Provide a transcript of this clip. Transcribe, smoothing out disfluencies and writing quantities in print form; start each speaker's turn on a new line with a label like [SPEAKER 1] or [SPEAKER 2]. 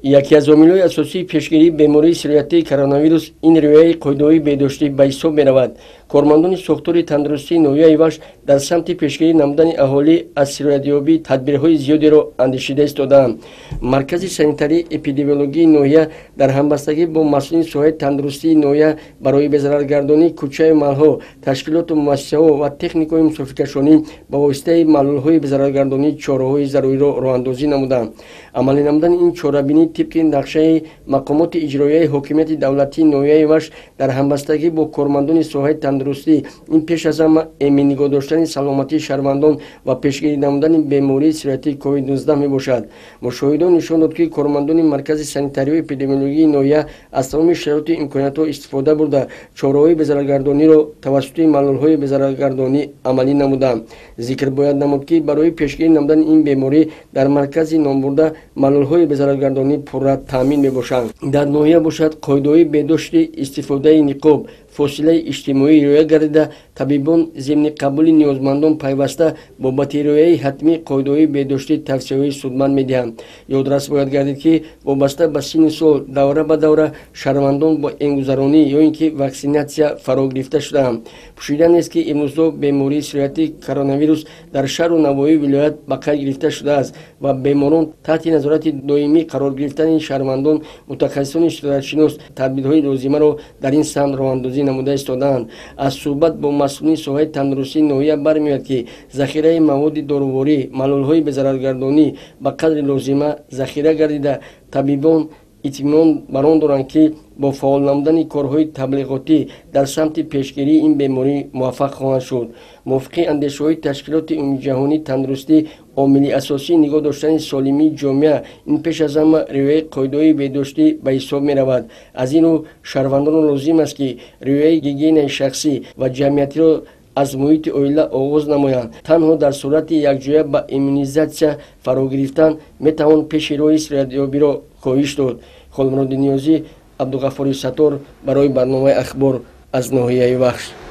[SPEAKER 1] Яке аз омилҳои асосии пешгирии бемории сироятии коронавирус ин риояи қоидаҳои беҳдоштӣ ба ҳисоб меравад. Кормандони сохтори тандурустии ноҳияи Вахш дар самти пешгирӣ намудани аҳолӣ аз сироятёбӣ тадбирҳои зиёдеро андешида истодаанд. Маркази санитарии эпидемиологии ноҳия дар ҳамбастагӣ бо масъулини соҳаи тандурустии ноҳия барои безараргардонии кӯчаю маҳалҳо, ташкилоту муассисаҳо ва техникаҳои мусофиркашонӣ ба воситаи маҳлулҳои безараргардонӣ чораҳои заруриро роҳандозӣ намуданд. Амалӣ намудани ин чорабинӣ тибқи нақшаи мақомоти иҷроияи ҳокимияти давлатии ноҳияи Вахш дар ҳамбастагӣ бо кормандони соҳаи тандурустӣ ин пеш аз ҳама эмин нигоҳ доштани саломатии шаҳрвандон ва пешгирӣ намудани бемории сироятии COVID-19 мебошад. Мушоҳидон нишон дод, ки кормандони маркази санитарию эпидемиологии ноҳия аз тамоми шароиту имкониятҳо истифода бурда, чораҳои безараргардониро тавассути маҳлулҳои безараргардонӣ амалӣ намуданд. Зикр бояд намуд, ки барои пешгирӣ намудани ин беморӣ дар маркази номбурда маҳлулҳои безараргардонӣ пурра таъмин мебошанд. Дар ноҳия бошад, қоидаҳои беҳдошти истифодаи ниқоб, фосилаи иҷтимоӣ риоя гардида, табибон зимни қабули ниёзмандон пайваста бобати риояи ҳатмии қоидаҳои беҳдоштӣ тавсияҳои судманд медиҳанд. Ёдрас бояд гардид, ки вобаста ба синну сол давра ба давра шаҳрвандон бо эмгузаронӣ ё ин ки ваксинатсия фаро гирифта шудаанд. Пӯшида нест, ки имрӯзҳо бемории сироятии коронавирус дар шаҳру навоҳии вилоят ба қайд гирифта шудааст ва беморон таҳти назорати доимӣ қарор гирифтани шаҳрвандон мутахассисони сироятшинос тадбирҳои лозимаро дар ин самт роҳандозӣ намуда истодаанд. Аз суҳбат бо масъулини соҳаи тандурустии ноҳия бармеояд, ки захираи маводи доруворӣ, маҳлулҳои безараргардонӣ ба қадри лозима захира гардида, табибон итминон бар он доранд, ки бо фаъол намудани корҳои таблиғотӣ дар самти пешгирии ин беморӣ муваффақ хоҳанд шуд. Мувофиқи андешаҳои Ташкилоти умумиҷаҳонии тандурустӣ, омили асосии нигоҳ доштани солимии ҷомеа ин пеш аз ҳама риояи қоидаҳои беҳдоштӣ ба ҳисоб меравад. Аз ин рӯ шаҳрвандонро лозим аст, ки риояи гигиенаи шахсӣ ва ҷамъиятиро аз муҳити оила оғоз намоянд. Танҳо дар сурати якҷоя ба иммунизатсия фаро гирифтан метавон пеши роҳи сироятёбиро коҳиш дод. Холмуроди Ниёзӣ, Абдуғаффори Саттор барои барномаи Ахбор аз ноҳияи Вахш.